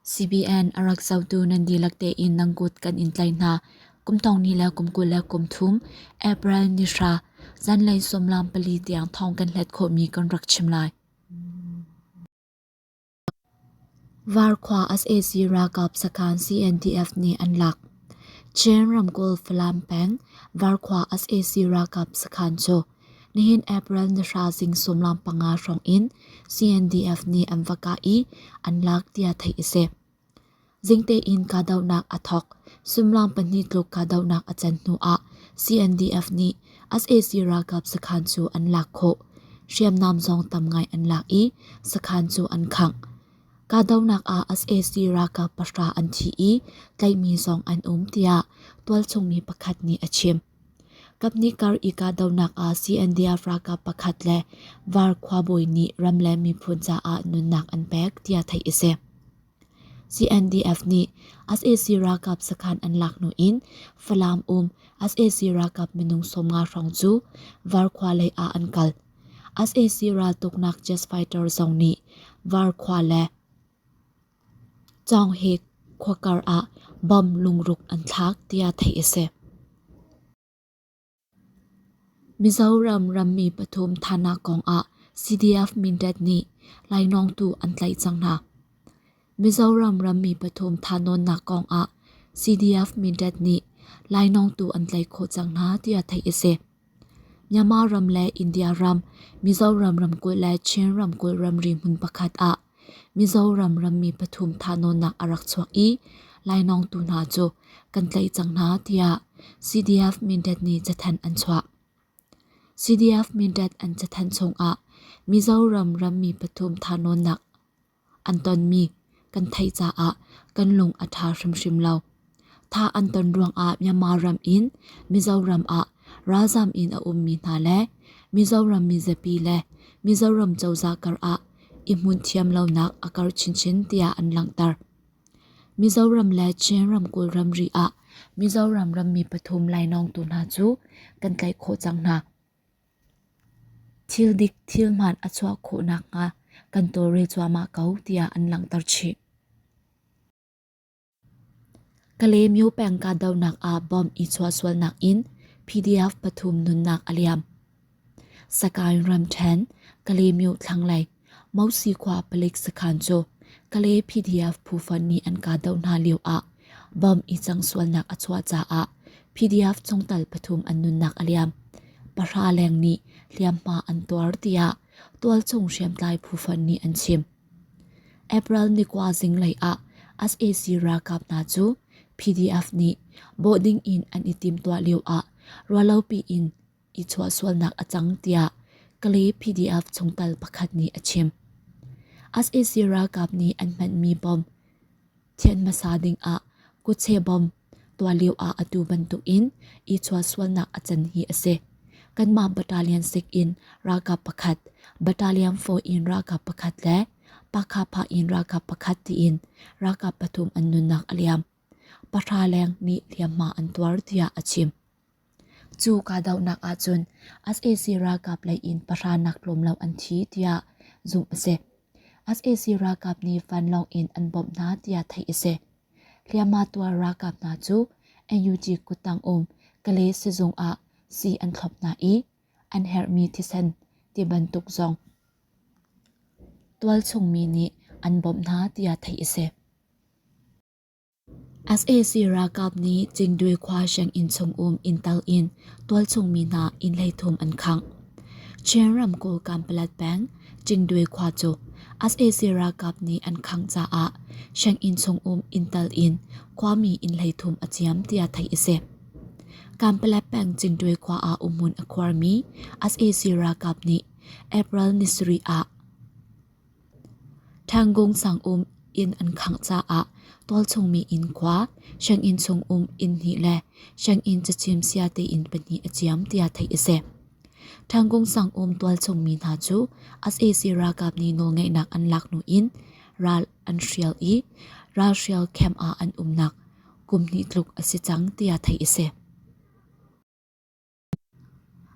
CBN a rak zohtu nan dihlak tein nan kut kan in tlaih hna. Kum thong hnih le kum 23 April ni hra zanlei sawmlam pali tiang thawng kan hlet khawhmi kan rak chim lai. Varkhua sac ralkap sakhan CNDF nih an lak. Chin ramkulh Falam peng Varkhua sac ralkap sakhan cu nihin April ni hra zing sawmlam panga hrawng in CNDF nih an va kah i an lak tiah theih a si. Zingte in kahdohnak a thawk. Suimilam pahnih tluk kahdohnak a can hnuah CNDF nih sac ralkap sakhan cu an lak khawh. Hriamnam zong tam ngai an lak i sakhan cu an khangh. Kahdohnak ah sac ralkap pahra an thi i tlaihmi zong an um tiah tualchung mi pakhat nih a chim. Kaphnih kar i kahdohnak ah CNDF ralkap pakhat le Var khuabawi nih ram le miphun caah nunnak an pek tiah theih a si. CNDF nih sac ralkap sakhan an lak hnu in Falam um sac ralkap minung 50 hrawng cu Varkhua lei ah an kal. Sac raltuknak jet fighter zong nih Varkhua le Cawnghek khuakar ah bomb lungruk an thlak tiah theih a si. Mizoram rammi pathum thahnak kong ah CDF Mindat nih lainawngtu an tlaih cang hna. Mizoram rammi pathum thahnawnnak kong ah CDF Mindat nih lainawngtu an tlaih khawh cang hna tiah theih a si. Myanmar ram le India ram, Mizoram ramkulh le Chin ramkulh ramri hmun pakhat ah Mizoram rammi pathum thahnawnnak a rak chuak i lainawngtu hna cu kan tlaih cang hna tiah CDF Mindat nih cathanh an chuah. CDF Mindat an cathanh chungah Mizoram rammi pathum thahnawnnak an tonmi kan theih caah kan lung a ṭha hrimhrim lo. Thah an ton ruangah Myanmar ram in Mizoram ah ralzam in a ummi hna le Mizoram mizapi le Mizoram cozah karah i hmun thiam lonak a kar chinchin tiah an langhter. Mizoram le Chin ramkulh ramri ah Mizoram rammi pathum lainawngtu hna cu kan tlaih khawh cang hna. Thil dik thil hmaan a chuah khawh nakhnga kan tawlrel cuahmah ko tiah an langhter chih. Kalaymyo peng kahdohnak ah bomb i chuahsualnak in PDF pathum nunnak a liam. Sagaing ramṭhen Kalaymyo thlanglei Mosi khua palik sakhan cu Kalay PDF phu fonh nih an kahdoh hna lio ah bomb i cang sualnak a chuah caah PDF chungtel pathum an nunnak a liam. Pahra leng nih hliamhma an tuar tiah tualchung hriamtlai phu fonh nih an chim. April ni kua zinglei ah sac ralkap hna cu PDF nih bawh ding in an i timhtuah lio ah ruahlopi in i chuahsualnak a cang tiah Kalay PDF chungtel pakhat nih a chim. Sac ralkap nih an hmanmi bomb thianh hmasa ding ah kutche bomb tuah lio ah atu bantuk in i chuahsualnak a can hi a si. Kanmah battalion 6 in ralkap pakhat, battalion 4 in ralkap pakhat le Pakhapha in ralkap pakhat tiin ralkap pathum an nunnak a liam. Pahra leng nih hliamhma an tuar tiah a chim. Cu kahdohnak ahcun sac ralkap lei in pahra nak tlawm lo an thi tiah zumh a si. Sac ralkap nih vanlawng in an bawmh hna tiah theih a si. Hliamhma tuar ralkap hna cu NUG kuttang um Kalay sizung ah sii an thlop hna i an herhmi thisen ti bantuk zong tualchung mi nih an bawmh hna tiah theih a si. Sac ralkap nih Cingdwe khua sianginn chungum inntal in tualchung mi hna inn hleithum an khangh. Chin ramkulh Kanpalet peng Cingdwe khua cu sac ralkap nih an khangh caah sianginn chungum inntal in khuami inn hleithum a ciam tiah theih a si. Kanpalet peng Cingdwe khua ah umhmun a khuarmi sac ralkap nih April ni sarih ah Thangung sangum inn an khangh caah tualchungmi inn khua, sianginn chungum inn hnih le sianginn cachim siate inn pahnih a ciam tiah theih a si. Thangung sangum tualchungmi hna cu sac ralkap nih nawlngeihnak an lak hnu in ral an hrial i ralhrial camp ah an umnak kum hnih tluk a si cang tiah theih a si.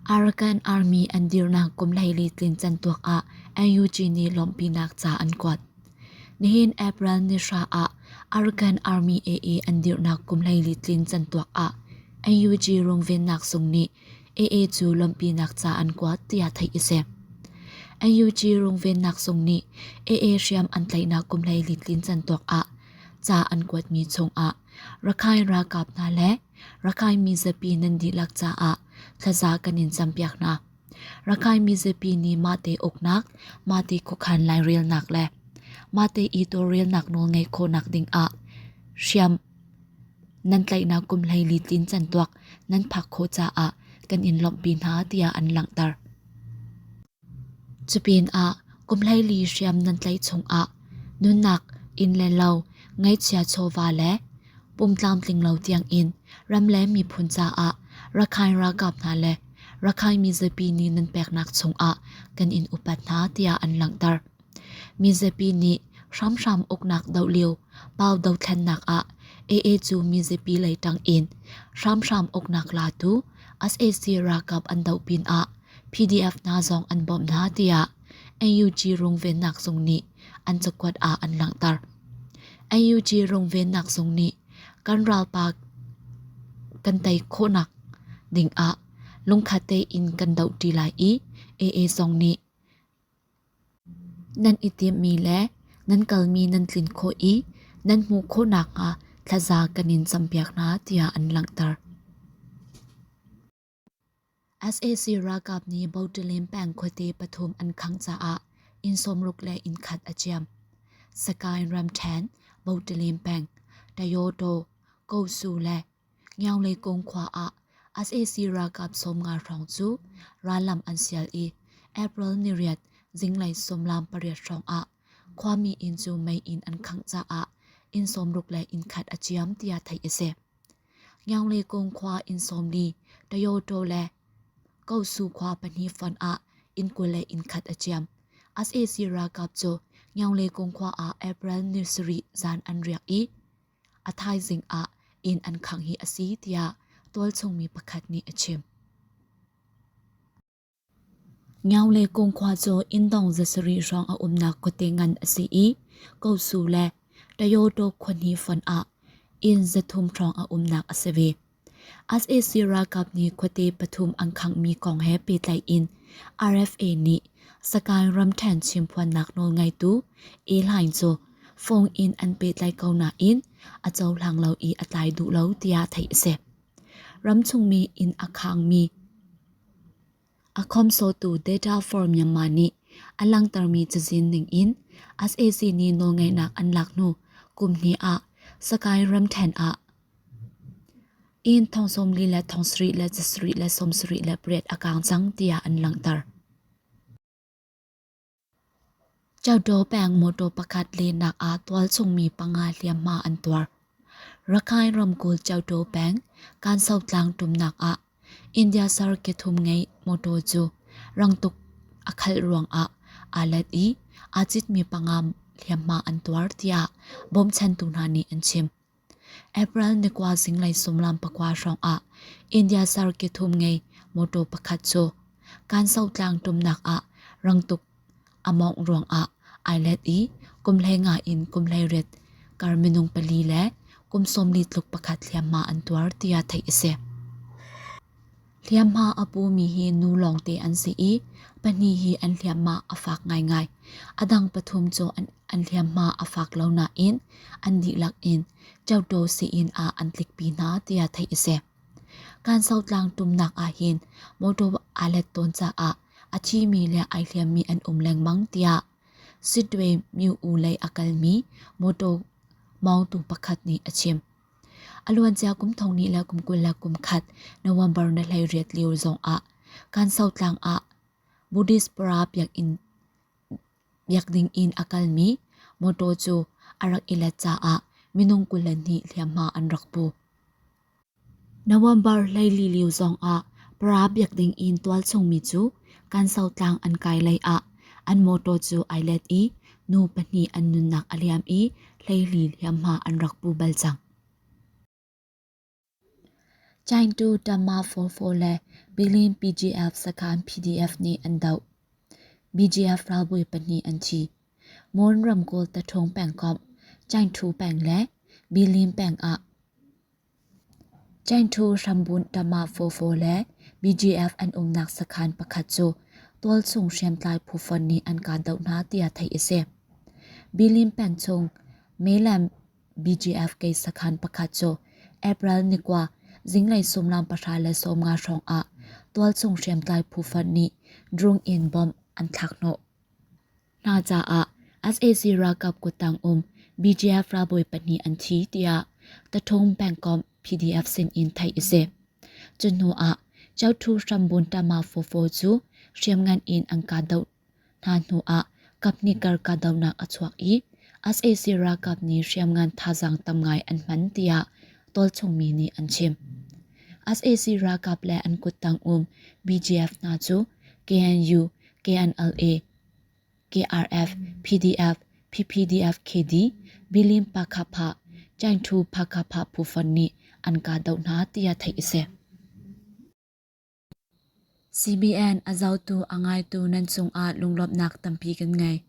Arakan Army an dirnak kum 14 tlin cantuak ah NUG nih lawmhpinak ca an kuat. Nihin April ni hra ah Arakan Army AA an dirhnak kum 14 tlin cantuak ah NUG rungvennak zung nih AA cu lawmhpinak ca an kuat tiah theih a si. NUG rungvennak zung nih AA hriam an tlaihnak kum 14 tlin cantuak ah ca an kuatmi chungah Rakhine ralkap hna le Rakhine mizapi nan dihlak caah thlaza kan in campiak hna. Rakhine mizapi nih mahte uknak, mahte khuakhan lairelnak le mahte i tawlrelnak nawl ngeih khawhnak ding ah hriam nan tlaihnak kum 14 tlin cantuak nan phak khawh caah kan in lawmhpi hna tiah an langhter. Cupinah kum 14 hriam nan tlaih chungah nunnak, inn le lo, ngaihchia chawva le pumtlamtling lo tiangin ram le miphun caah Rakhine ralkap hna le Rakhine mizapi nih nan peknak chungah kan in upat hna tiah an langhter. Mizapi nih hramhram uknak doh lio Pau dothlennak ah AA cu mizapi lei ṭang in hramhram uknak latu sac ralkap an doh pinah PDF hna zong an bawmh hna tiah NUG rungvennak zung nih an cakuat ah an langhter. NUG rungvennak zung nih kan ralpa kan tei khawhnak ding ah lungkhat tein kan dohṭi lai i AA zong nih nan i timhmi le nan kalmi nan tlin khawh i nan hmuh khawh nakhnga thlaza kan in campiak hna tiah an langhter. Sac ralkap nih Botilin peng khuate pathum an khangh caah inn 60 le inn khat a ciam. Sagaing ramṭhen, Botilin peng, Tayoto, Kosu le Ngiaungleikung khua ah sac ralkap 50 hrawng cu rallam an sial i April niriat zinglei sawmlam pariat hrawng ah khuami inn cu mei in an khangh caah inn 60 le inn khat a ciam tiah theih a si. Ngiaungleikung khua inn 40, Tayoto le Kosu khua pahnih fonh ah inn 20 le inn khat a ciam. Sac ralkap cu Ngiaungleikung khua ah April ni sarih zan an riak i a thaizing ah inn an khangh hi a si tiah tualchungmi pakhat nih a chim. Ngiaung le Kungkhua cu inndong zasarih hrawng a umnak khuate ngan a si i Kosu le Tayoto khuahnih fonh ah inn 300 hrawng a umnak a si ve. Sac ralkap nih khuate pathum an khanghmi kong he pehtlaih in RFA nih Sagaing ramṭhen chimphuannak nawlngeitu Elaine cu phone in an pehtlaih ko nain a cohlang lo i a tlai duh lo tiah theih a si. Ramchungmi inn a khangmi a khawmsawtu Data for Myanmar nih a langhtermi cazin ningin sac nih nawlngeihnak an lak hnu kum hnih ah Sagaing ramṭhen ah inn thong 40 le thong sarih le zasarih le 78 le pariat a kaang cang tiah an langhter. Chowdaw peng mawṭaw pakhat lehnak ah tualchungmi panga hliamhma an tuar. Rakhine ramkulh Chowdaw peng Kansotlang ṭumnak ah India sar kethum ngei mawṭaw cu rangtuk a khalh ruangah aa let i aa citmi panga hliamhma an tuar tiah bawmchantu hna nih an chim. April ni kua zinglei sumlam pakua hrawngah India sar kethum ngei mawṭaw pakhat cu Kansotlang ṭumnak ah rangtuk a mawngh ruangah ai let i kum 15 in kum 18 kar minung pali le kum 40 tluk pakhat hliamhma an tuar tiah theih a si. Hliamhma a pumi hi nu lawngte an si i pahnih hi an hliamhma a fak ngaingai. A dang pathum cu an hliamhma a fak lo nain an dihlak in Chowtaw sii-inn ah an tlikpi hna tiah theih a si. Kansotlang tumnak ahhin motor aa let tawn caah a thimi le ai hliammi an um lengmang tiah Sittwe Myo-u lei a kalmi motor mawngtu pakhat nih a chim. A luancia kum thong hnih le kum 21 November ni 18 lio zongah Kansotlang ah Buddhist para biakinn biak ding in a kalmi motor cu a rak i let caah minung 22 hliamhma an rak pu. November 14 lio zongah para biak ding in tualchungmi cu Kansotlang an kai lei ah an motor cu ai let i nu pahnih an nunnak a liam i 14 hliamhma an rak pu bal cang. Chaingtu Tama 44 le Bilin PGF sakhan PDF nih an doh. BGF ralbawi pahnih an thi. Mon ramkulh Tathung pengkomh Caingṭhu peng le Bilin peng ah Caingṭhu hrambunh Tama Fawfaw le BGF an umnak sakhan pakhat cu tualchung hriamtlai phu fonh nih an kahdoh hna tiah theih a si. Bilin peng chung Melam BGF kei sakhan pakhat cu April ni kua zinglei suimilam 10:15 hrawng ah tualchung hriamtlai phu fonh nih drone in bomb an thlak hnawh hna caah sac ralkap kuttang um BGF ralbawi pahnih an thi tiah Tathung pengkomh PDF sin in theih a si. Cu hnu ah Chothu hrambun Tama Fofo cu hriamngan in an kahdoh hna hnu ah kaphnih kar kahdohnak a chuak i sac ralkap nih hriamngan thazaang tam ngai an hman tiah tualchungmi nih an chim. Sac ralkap le an kuttang um BGF hna cu KNU, KNLA, KRF, PDF, PPDF KD, Bilim Pakhapha, Chaingthu Pakhapha phu fonh nih an kahdoh hna tiah theih a si. CBN a zohtu a ngaitu nan cungah lunglawmhnak tampi kan ngei.